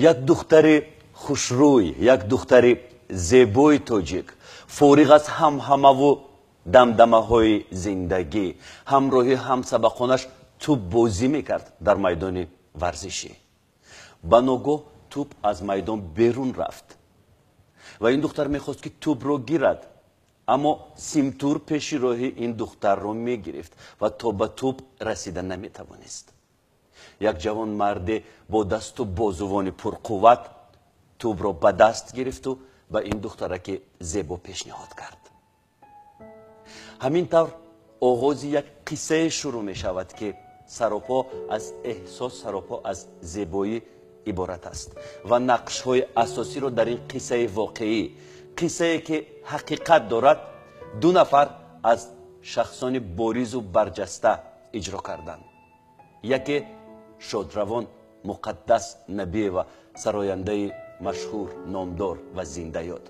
Як духтари хушрӯй, як духтари зебои тоҷик, фориғ аз ҳамҳамаву дамдамаҳои зиндагӣ, ҳамроҳи ҳамсабақонаш тӯббозӣ мекард дар майдони варзишӣ. Ба ногоҳ тӯб аз майдон берун рафт ва ин духтар мехост, ки тӯбро гирад, аммо симтур пеши роҳи ин духтарро мегирифт ва то ба тӯб расида наметавонист. Як ҷавонмарде бо дасту бозувони пурқувват тӯбро ба даст гирифту ба ин духтараки зебо пешниҳод кард. Ҳамин тавр оғози як қиссае шурӯъ мешавад, ки саропо аз эҳсос, саропо аз зебоӣ иборат аст ва нақшҳои асосиро дар ин қиссаи воқеӣ, қиссае ки ҳақиқат дорад, ду нафар аз шахсони боризу барҷаста иҷро карданд. Яке шодравон Муқаддас Набиева, сарояндаи машҳур, номдор ва зиндаёд,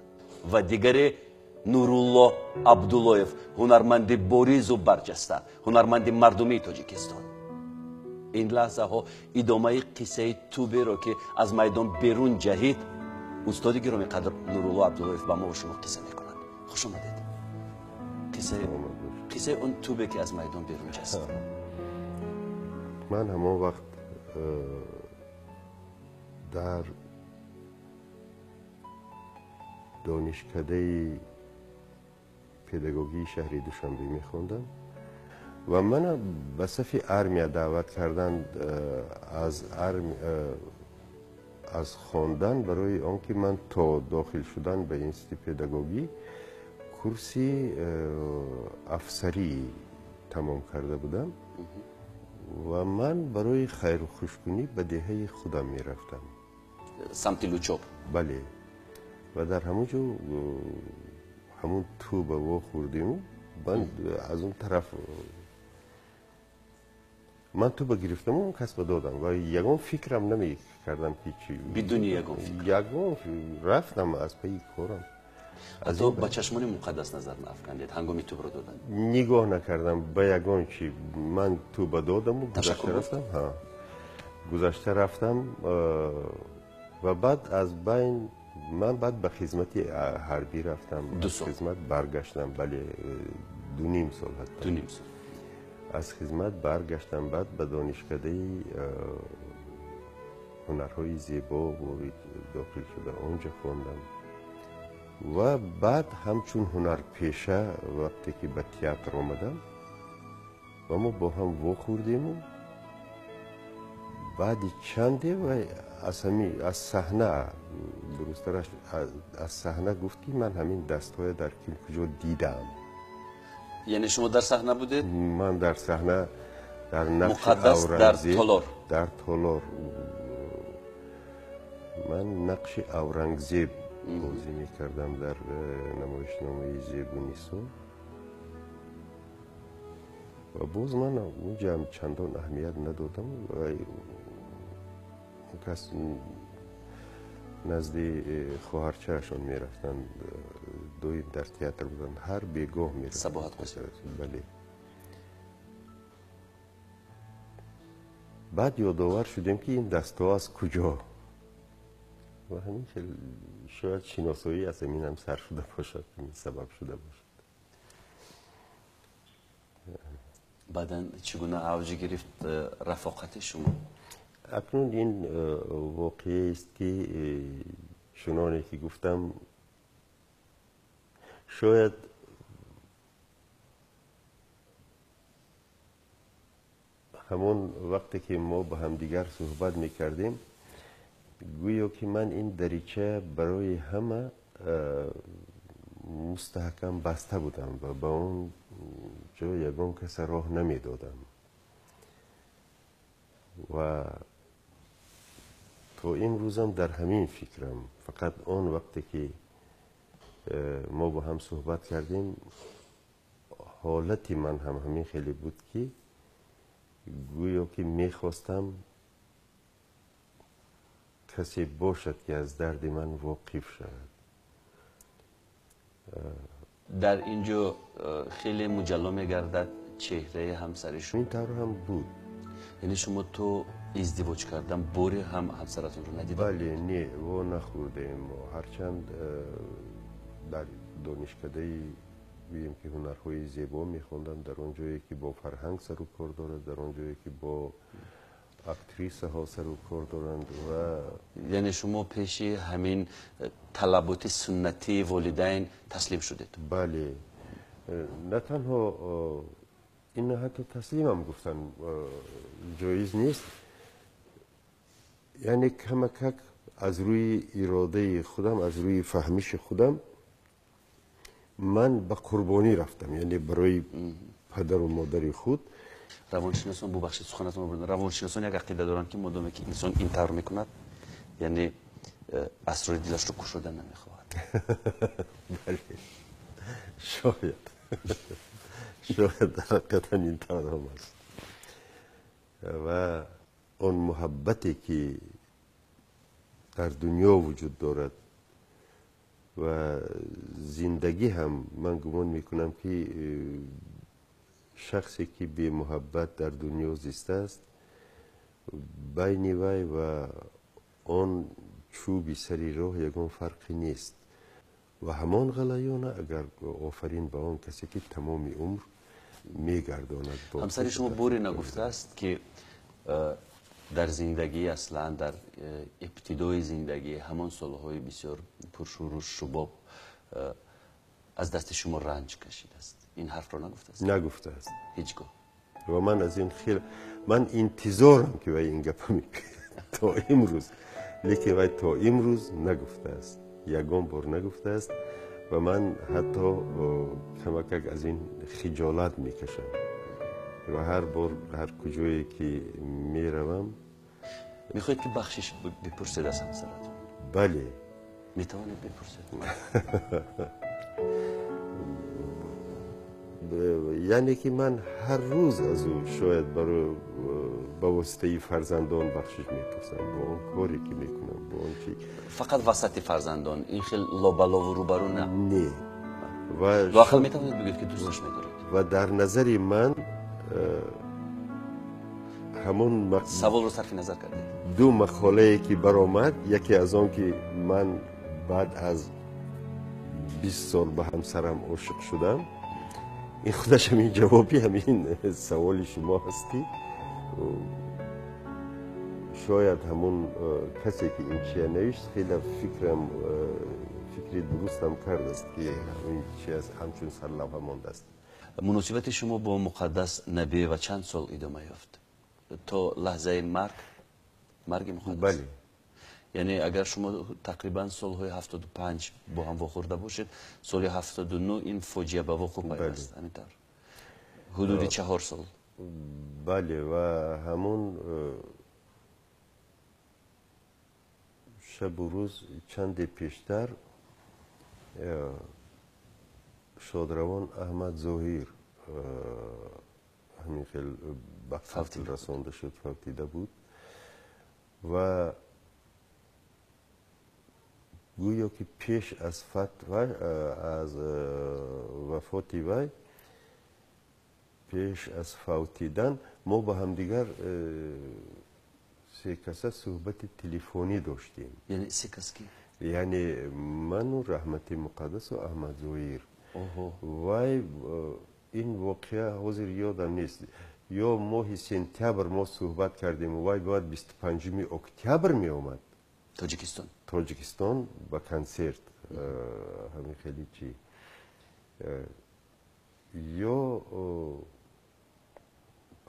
ва дигаре Нурулло Абдуллоев, ҳунарманди боризу барҷаста, ҳунарманди мардумии Тоҷикистон. Ин лаҳзаҳо идомаи қиссаи тӯберо, ки аз майдон берун ҷаҳид, устоди гиромиқадр Нурулло Абдуллоев ба мо ва шумо қисса мекунад. Хуш омадед. Қиссаи он тӯбе, ки аз майдон берун ҷаст. Ман ҳамон вақт дар донишкадаи педагогии шаҳри Душанбе мехондам ва мана ба сафи армия даъват карданд аз хондан, барои он ки ман то дохил шудан ба институти педагогӣ курси афсарӣ тамом карда будам ва ман барои хайру хушкунӣ ба деҳаи худам мерафтам. Самти Лучоб? Бале. Ва дар ҳамон ҷо ҳамон тӯба вохӯрдему ман аз он тараф ман тӯба гирифтаму он кас ба додам ва ягон фикрам намекардам, ки чи. Бидуни ягон фикр? Ягон, рафтам аз пайи корам. Ҳатто ба чашмони Муқаддас назар нафкандед ҳангоми тӯбро додан? Нигоҳ накардам ба ягон чи. Ман тӯба додаму гузашта рафтам. Гузашта рафтам ва баъд аз байн ман баъд ба хизмати ҳарбӣ рафтам. 2 сол. Хизмат баргаштам, бале, 2.5 сол ҳатто. 2.5 сол. Аз хизмат баргаштам, баъд ба донишкадаи ҳунарҳои зебо ворид дохил шуда, онҷа хондам ва баъд ҳамчун ҳунарпеша вақте ки ба театр омадам ва мо бо ҳам вохӯрдему баъди чанде вай аз саҳна, дурусттараш аз саҳна гуфт, ки ман ҳамин дастҳоя дар ким куҷо дидаам. Яъне шумо дар саҳна будед? Ман дар саҳна дар нақши Муқаддас дар Аврангзеб. Толор. Дар толор ман нақши Аврангзеб бозӣ мекардам дар намоишномаи Зебунисо ва боз ман унҷаам чандон аҳамият надодам ва он кас назди хоҳарчаашон мерафтанд, доим дар театр буданд, ҳар бегоҳ мерафтанд. Сабоҳат Қосим. Бале. Баъд ёдовар шудем, ки ин дастҳо аз куҷо, ва ҳамин хел шояд шиносоӣ аз ҳамин ҳам сар шуда бошад, ҳамин сабаб шуда бошад. Баъдан чӣ гуна авҷ гирифт рафоқати шумо? Акнун ин воқеаест, ки чуноне ки гуфтам, шояд ҳамон вақте ки мо ба ҳамдигар суҳбат мекардем, гӯё ки ман ин дарича барои ҳама мустаҳкам баста будам ва ба он ҷо ягон каса роҳ намедодам ва то имрӯзам дар ҳамин фикрам. Фақат он вақте ки мо бо ҳам суҳбат кардем, ҳолати ман ҳам ҳамин хеле буд, ки гӯё ки мехостам касе бошад, ки аз дарди ман воқиф шавад. Дар ин ҷо хеле муҷалло мегардад чеҳраи ҳамсари шумо. Ин тавр ҳам буд. Яъне шумо то издивоҷ кардан боре ҳам ҳамсаратонро надидед? Бале, не, во нахӯрдем. Ҳарчанд дар донишкадаи гӯем ки ҳунарҳои зебо мехондам, дар он ҷое ки бо фарҳанг сару кор дорад, дар он ҷое ки бо актрисаҳо сару кор доранд ва яъне шумо пеши ҳамин талаботи суннатии волидайн таслим шудед? Бале, на танҳо ин, ҳатто таслимам гуфтан ҷоиз нест. Яъне камакак аз рӯи иродаи худам, аз рӯи фаҳмиши худам ман ба қурбонӣ рафтам, яъне барои падару модари худ. Равоншиносон, бубахшед, суханатон бурдам, равоншиносон як ақида доранд, ки модоме ки инсон ин тавр мекунад, яъне асрори дилашро кушода намехоҳад. Бале, шояд, шояд дар ҳақиқатан ин тавр ҳам аст. Ва он муҳаббате ки дар дунё вуҷуд дорад ва зиндагӣ ҳам, ман гумон мекунам ки шахсе ки бемуҳаббат дар дунё зистааст, байни вай ва он чӯби сари роҳ ягон фарқе нест. Ва ҳамон ғалаёна агар офарин ба он касе ки тамоми умр мегардонад. Ҳамсари шумо боре нагуфтааст, ки дар зиндагӣ, аслан дар ибтидои зиндагӣ, ҳамон солҳои бисёр пуршӯру шубоб аз дасти шумо ранҷ кашидааст? Ин ҳарфро нагуфтааст? Нагуфтааст. Ҳеҷ гоҳ? Ва ман аз ин хел ман интизорам ки вай ин гапа мегӯяд то имрӯз, лекин вай то имрӯз нагуфтааст, ягон бор нагуфтааст. Ва ман ҳатто камакак аз ин хиҷолат мекашам ва ҳар бор ҳар куҷое ки меравам. Мехоҳед ки бахшиш бипурсед аз ҳамсаратон? Бале. Метавонед бипурсед? Яъне ки ман ҳар рӯз аз ӯ шояд ба воситаи фарзандон бахшиш мепурсам, бо он коре ки мекунам, бо он чи фақат васати фарзандон, ин хел лобалову рӯбарӯ на? Не. Лоақал метавонед бигӯед ки дӯсташ медоред? Ва дар назари ман ҳамон саволро сарфи назар кардед. Ду мақолае ки баромад, яке аз он ки ман баъд аз 20 сол ба ҳамсарам ошиқ шудам, ин худаш ҳамин ҷавоби ҳамин саволи шумо ҳаст, ки шояд ҳамон касе ки ин чия навишт, хеле фикрам фикри дурустам кардааст, ки ин чи аст, ҳамчун сарлавҳа мондааст. Муносибати шумо бо Муқаддас Набиева чанд сол идома ёфт? То лаҳзаи марг, марги Муқаддас? Бале. Яъне агар шумо тақрибан солҳои 75 бо ҳам вохӯрда бошед, соли 79 ин фоҷиа ба вуқӯъ пайваст, ҳамин тавр? Ҳудуди 4 сол. Бале, ва ҳамон шабу рӯз чанде пештар шодравон Аҳмад Зоҳир ҳамин хел ба қатл расонда шуд, фавтида буд. Ва гӯё ки пеш аз аз вафоти вай, пеш аз фавтидан, мо ба ҳамдигар се каса суҳбати телефонӣ доштем. Яъне се кас ки? Яъне ману Раҳмати Муқаддасу Аҳмад Зоҳир. Вай ин воқеа ҳозир ёдам нест, ё моҳи сентябр мо суҳбат кардем, вай бояд 25 октябр меомад Тоҷикистон, Тоҷикистон ба консерт, ҳамин хеле чи, ё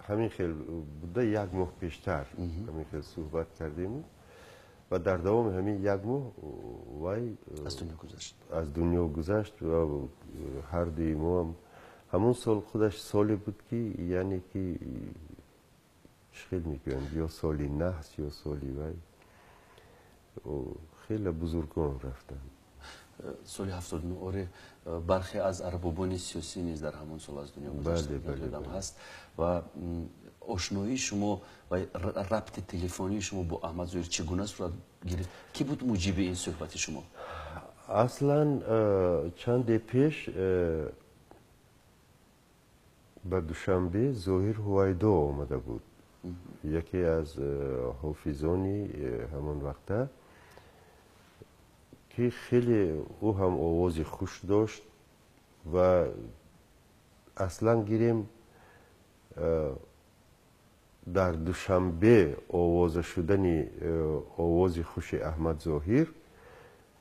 ҳамин хел буда, як моҳ пештар ҳамин хел суҳбат кардему ва дар давоми ҳамин як моҳ вай аз дунё гузашт. Аз дунё гузашт. Ва ҳардуи моам ҳамон сол худаш соле буд ки, яъне ки чӣ хел мегӯянд, ё соли наҳс, ё соли вай, хеле бузургон рафтанд. Соли 79, оре, бархе аз арбобони сиёсӣ низ дар ҳамон сол аз дунё гузаштанд, ёдам ҳаст. Ва ошноии шумо ва рабти телефонии шумо бо Аҳмад Зоҳир чӣ гуна сурат гирифт? Кӣ буд муҷиби ин суҳбати шумо? Аслан чанде пеш ба Душанбе Зоҳир Ҳувайдо омада буд. Яке аз ҳофизони ҳамон вақта, ки хеле ӯ ҳам овози хуш дошт ва аслан гирем дар Душанбе овоза шудани овози хуши Аҳмад Зоҳир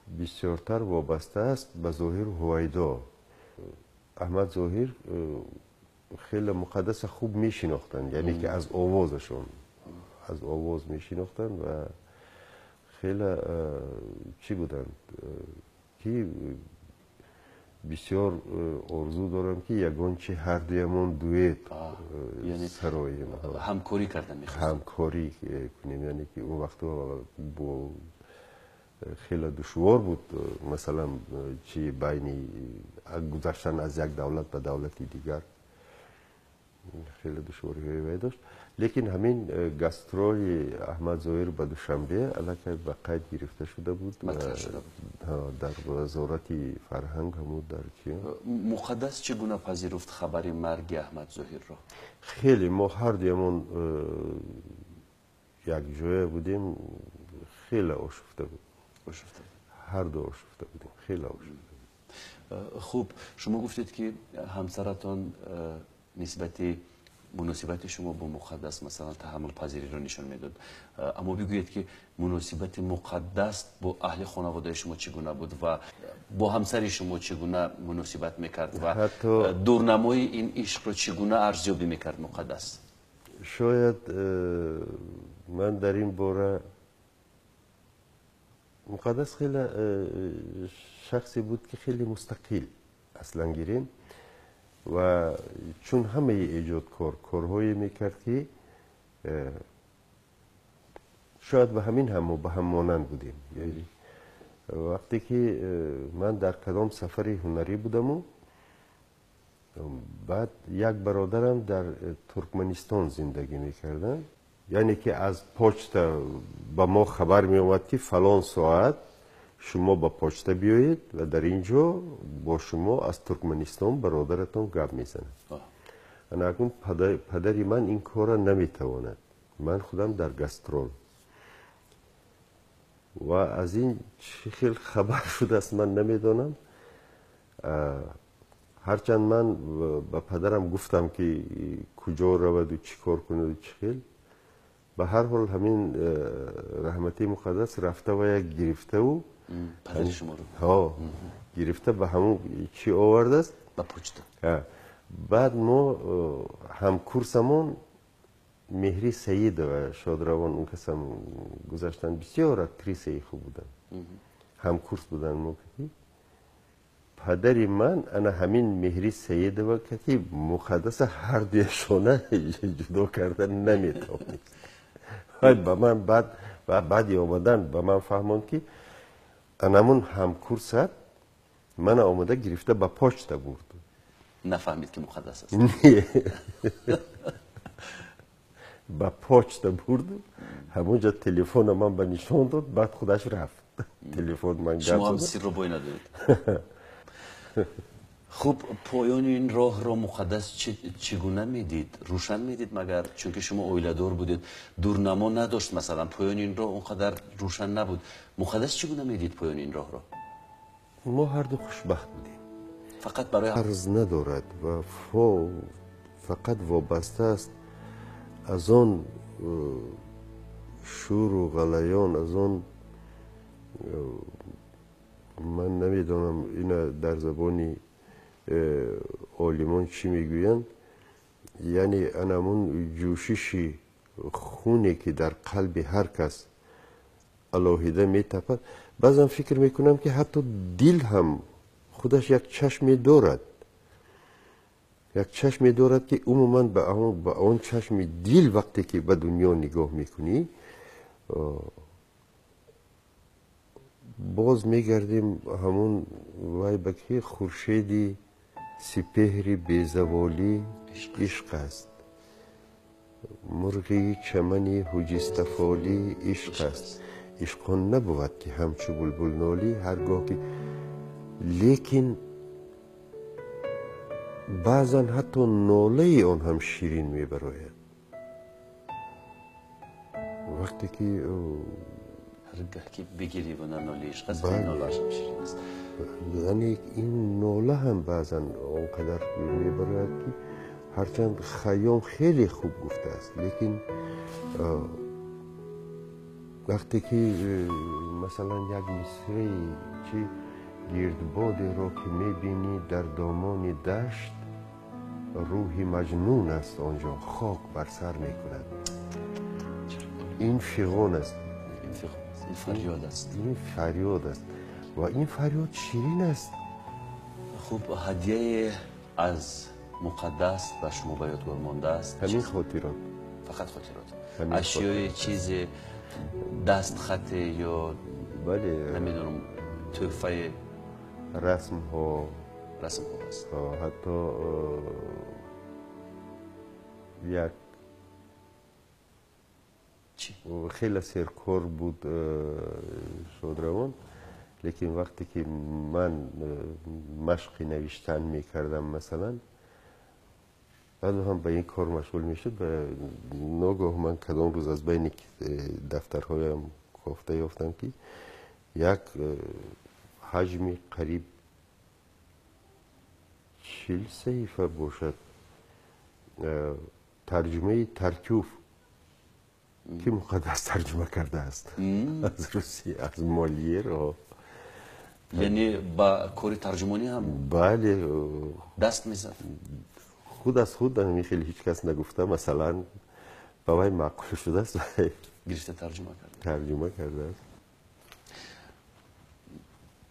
бисёртар вобаста аст ба Зоҳир Ҳувайдо. Аҳмад Зоҳир хеле Муқаддаса хуб мешинохтанд, яъне ки аз овозашон, аз овоз мешинохтанд ва хеле чӣ буданд, ки бисёр орзу дорам, ки ягон чи ҳардуямон дуэт сароем, ҳамкорӣ кардан мехостед, ҳамкорӣ кунем. Яъне ки он вақтҳо бо хеле душвор буд, масалан чи байни гузаштан аз як давлат ба давлати дигар хеле душвориҳое вай дошт. Лекин ҳамин гастроли Аҳмад Зоҳир ба Душанбе аллакай ба қайд гирифта шуда буд дар Вазорати фарҳанг. Ҳамун дар чи Муқаддас чӣ гуна пазируфт хабари марги Аҳмад Зоҳирро? Хеле мо ҳардуямон якҷоя будем, хеле ошуфта буд, ҳарду ошуфта будем, хеле ошуфта буд. Хуб, шумо гуфтед, ки ҳамсаратон нисбати муносибати шумо бо Муқаддас масалан таҳаммулпазириро нишон медод, аммо бигӯед, ки муносибати Муқаддас бо аҳли хонаводаи шумо чӣ гуна буд ва бо ҳамсари шумо чӣ гуна муносибат мекард ва дурнамои ин ишқро чӣ гуна арзёбӣ мекард Муқаддас? Шояд ман дар ин бора, Муқаддас хеле шахсе буд, ки хеле мустақил аслан гирем, ва чун ҳамаи эҷодкор корҳое мекард, ки шояд ба ҳамин ҳам мо ба ҳам монанд будем. Вақте ки ман дар кадом сафари ҳунарӣ будаму баъд як бародарам дар Туркманистон зиндагӣ мекарданд, яъне ки аз почта ба мо хабар меомад, ки фалон соат шумо ба почта биёед ва дар ин ҷо бо шумо аз Туркманистон бародаратон гап мезанад. Ана акнун падари ман ин корро наметавонад, ман худам дар гастрол, ва аз ин чӣ хел хабар шудааст, ман намедонам. Ҳарчанд ман ба падарам гуфтам, ки куҷо раваду чӣ кор кунаду чӣ хел, ба ҳар ҳол ҳамин раҳмати Муқаддас рафта ва як гирифтаву падари шуморо гирифта ба ҳамун чӣ овардааст, ба почта. Баъд мо ҳамкурсамон Меҳри Саидова, шодравон, он касам гузаштанд, бисёр актрисаи хуб буданд, ҳамкурс буданд мо. Ки падари ман ана ҳамин Меҳри Саидова кати Муқаддаса ҳардуяшона ҷудо карда наметавонист. Ба ман баъд, баъди омадан ба ман фаҳмонд, ки анамун ҳамкурсат мана омада гирифта ба почта бурд. Нафаҳмид, ки Муқаддас аст? Не, ба почта бурд, ҳамонҷо телефона ман ба нишон дод, баъд худаш рафт, телефон ман гап. Шумо ҳам сирро бой надоред. Хуб, поёни ин роҳро Муқаддас чӣ гуна медид? Рӯшан медид магар? Чунки шумо оиладор будед, дурнамо надошт, масалан поёни ин роҳ он қадар рӯшан набуд. Муқаддас чӣ гуна медид поёни ин роҳро? Мо ҳарду хушбахт будем. Фақат барои арз надорад ва фақат вобаста аст аз он шӯру ғалаён, аз он, ман намедонам ина дар забони олимон чӣ мегӯянд, яъне анамун ҷӯшиши хуне, ки дар қалби ҳар кас алоҳида метапад. Баъзан фикр мекунам, ки ҳатто дил ҳам худаш як чашме дорад, як чашме дорад, ки умуман ба он чашми дил вақте ки ба дунё нигоҳ мекунӣ, боз мегардем ҳамун вай ба ки хуршеди сипеҳри безаволӣ ишқ аст, мурғи чамани ҳуҷистафолӣ ишқ аст, ишқон набувад, ки ҳамчу булбул нолӣ ҳаргоҳ ки. Лекин баъзан ҳатто нолаи он ҳам ширин мебарояд. Вақте ки ҳаргаҳ ки бигирӣ ва нанолӣ, ишқ аст, нолааш ҳам ширин аст. Яъне ин нола ҳам баъзан он қадар мебарояд, ки ҳарчанд Хайём хеле хуб гуфтааст, лекин вақте ки масалан як мисраи чи гирдбодеро ки мебинӣ дар домони дашт, рӯҳи маҷнун аст онҷо, хок бар сар мекунад. Ин фиғон аст, ин фарёд аст, ин фарёд аст ва ин фарёд ширин аст. Хуб, ҳадияе аз Муқаддас ба шумо ба ёдгор мондааст? Ҳамин хотирот, фақат хотирот. Ашёи чизе, дастхате ё бале, намедонам, тӯҳфаи расмҳо, расмҳо аст. Ҳатто як хеле серкор буд шодравон, лекин вақте ки ман машқи навиштан мекардам, масалан, баъд ҳам ба ин кор машғул мешуд ва ногоҳ ман кадом рӯз аз байни дафтарҳоям кофта ёфтам, ки як ҳаҷми қариб 40 саҳифа бошад тарҷумаи Тартюф, ки Муқаддас тарҷума кардааст аз русӣ, аз Молиер. Яъне ба кори тарҷумонӣ ҳам бале даст мезад? Худ аз худ ҳамин хеле ҳеҷ кас нагуфта, масалан, ба вай маъқул шудааст, гирифта тарҷума карда, тарҷума кардааст.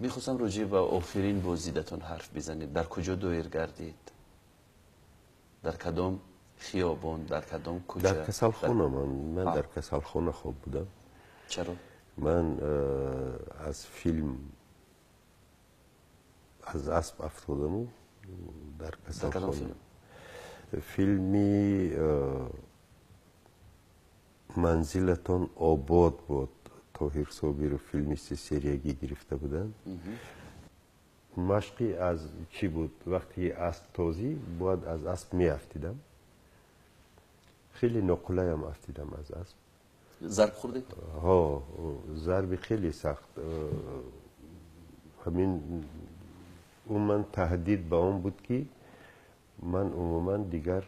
Мехостам роҷеъ ба охирин боздидатон ҳарф бизанед. Дар куҷо доир гардид? Дар кадом хиёбон, дар кадом кӯча? Дар касалхона. Ман дар касалхона хоб будам. Чаро? Ман аз филм аз асп афтодаму дар касалхона. Филми Манзилатон обод буд, Тоҳир Собиров филми се сериягӣ гирифта буданд. Машқи аз чӣ буд? Вақте асп тозӣ бояд аз асп меафтидам. Хеле ноқулаям афтидам аз асп. Зарб хӯрдед? Ҳо, зарби хеле сахт. Ҳамин умуман таҳдид ба он буд, ки ман умуман дигар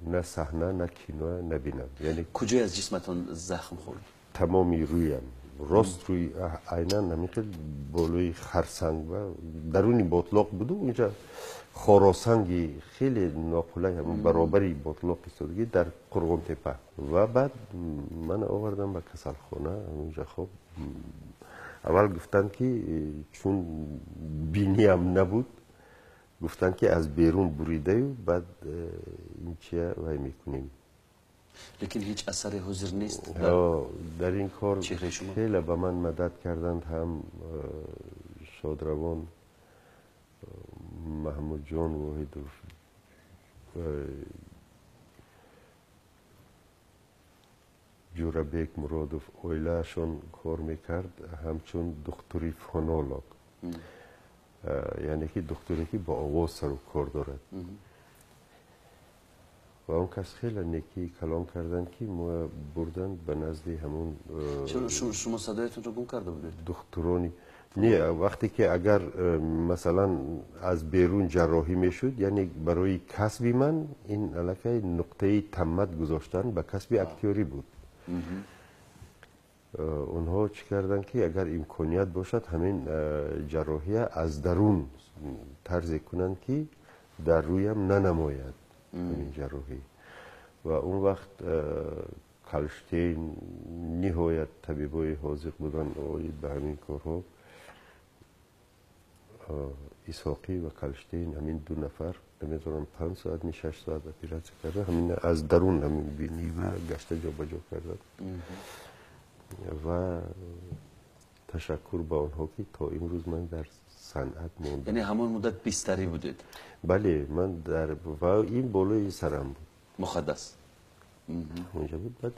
на саҳна, на кино набинам. Яъне куҷое аз ҷисматон захм хӯрд? Тамоми рӯям, рост рӯи, айнан ҳамин хел болои харсанг ва даруни ботлоқ буду, унҷа хоросанги хеле ноқулай, ҳамон баробари ботлоқ истодагӣ дар Қурғонтепа. Ва баъд ман овардам ба касалхона, унҷа хоб. Аввал гуфтанд, ки чун биниям набуд, гуфтанд, ки аз берун буридаю баъд ин чия вай мекунем. Лекин ҳеҷ асаре ҳозир нест дар ин кор. Чеҳраи шумо? Хеле ба ман мадад карданд ҳам шодравон Маҳмудҷон Воҳидов, Ҷӯрабек Муродов. Оилаашон кор мекард ҳамчун духтури фонолог, яъне ки духтуре, ки бо овоз сару кор дорад. Ва он кас хеле некӣ калон карданд, ки мо бурданд ба назди ҳамон. Шумо садоятонро гум карда будед? Духтурони не, вақте ки агар масалан аз берун ҷарроҳӣ мешуд, яъне барои касби ман ин аллакай нуқтаи таммат гузоштан ба касби актёрӣ буд. Онҳо чӣ карданд, ки агар имконият бошад, ҳамин ҷарроҳия аз дарун тарзе кунанд, ки дар рӯям нанамояд ҳамин ҷарроҳӣ. Ва он вақт Калштейн, ниҳоят табибои ҳозир буданд оид ба ҳамин корҳо, Исҳоқӣ ва Калштейн, ҳамин ду нафар, намедонам, 5 соат ми 6 соат оператсия карда, ҳамин аз дарун ҳамин бинӣ гашта ҷобаҷо карданд. Ва ташаккур ба онҳо, ки то имрӯз ман дар санъат мондам. Яъне ҳамон муддат бистарӣ будед? Бале, ман дар ва ин болои сарам буд. Муқаддас онҷа буд, баъд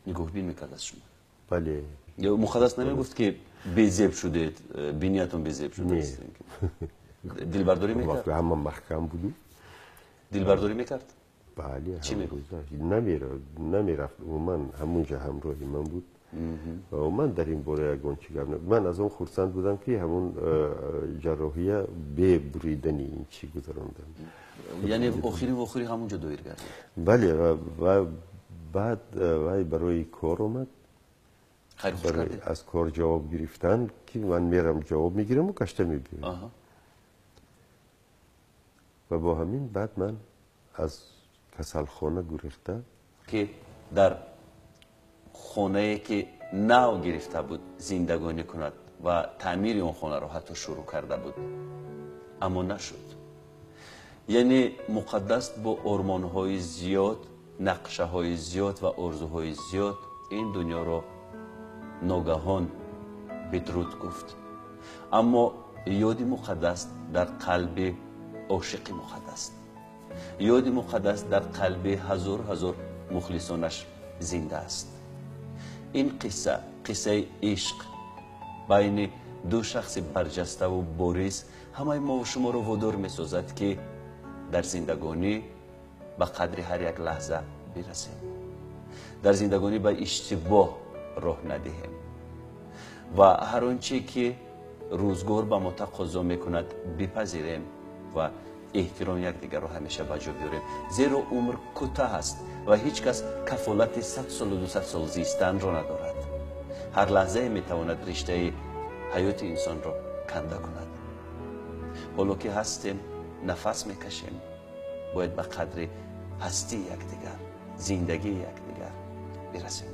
нигоҳбин мекард аз шумо? Бале. Ё Муқаддас намегуфт, ки безеб шудед, биниятон безеб шудааст? Дилбардорӣ мекард? Ҳама маҳкам буду. Дилбардорӣ мекард? Бале, намерафт. Умуман ҳамунҷа ҳамроҳи ман буд ва умуман дар ин бора ягон чӣ гап. Ман аз он хурсанд будам, ки ҳамун ҷарроҳия бе буридани ин чӣ гузарондам. Яъне охири вохӯрӣ ҳамунҷо доир гардид? Бале, ва баъд вай барои кор омад, аз кор ҷавоб гирифтан, ки ман мерам, ҷавоб мегираму кашта мебиёям. Ва бо ҳамин баъд ман аз касалхона гурехта, ки дар хонае, ки нав гирифта буд, зиндагонӣ кунад ва таъмири он хонаро ҳатто шурӯъ карда буд, аммо нашуд. Яъне Муқаддас бо ормонҳои зиёд, нақшаҳои зиёд ва орзуҳои зиёд ин дунёро ногаҳон бидруд гуфт. Аммо ёди Муқаддас дар қалби ошиқи Муқаддас, ёди Муқаддас дар қалби ҳазор ҳазор мухлисонаш зинда аст. Ин қисса, қиссаи ишқ байни ду шахси барҷаставу бориз, ҳамаи мову шуморо водор месозад, ки дар зиндагонӣ ба қадри ҳар як лаҳза бирасем, дар зиндагонӣ ба иштибоҳ роҳ надиҳем ва ҳар он чӣ ки рӯзгор ба мо тақозо мекунад, бипазирем ва эҳтироми якдигарро ҳамеша ба ҷо биёрем, зеро умр кӯтаҳ аст ва ҳеҷ кас кафолати 100 солу 200 сол зистанро надорад. Ҳар лаҳзае метавонад риштаи ҳаёти инсонро канда кунад. Ҳоло ки ҳастем, нафас мекашем, бояд ба қадри ҳастии якдигар, зиндагии якдигар бирасем.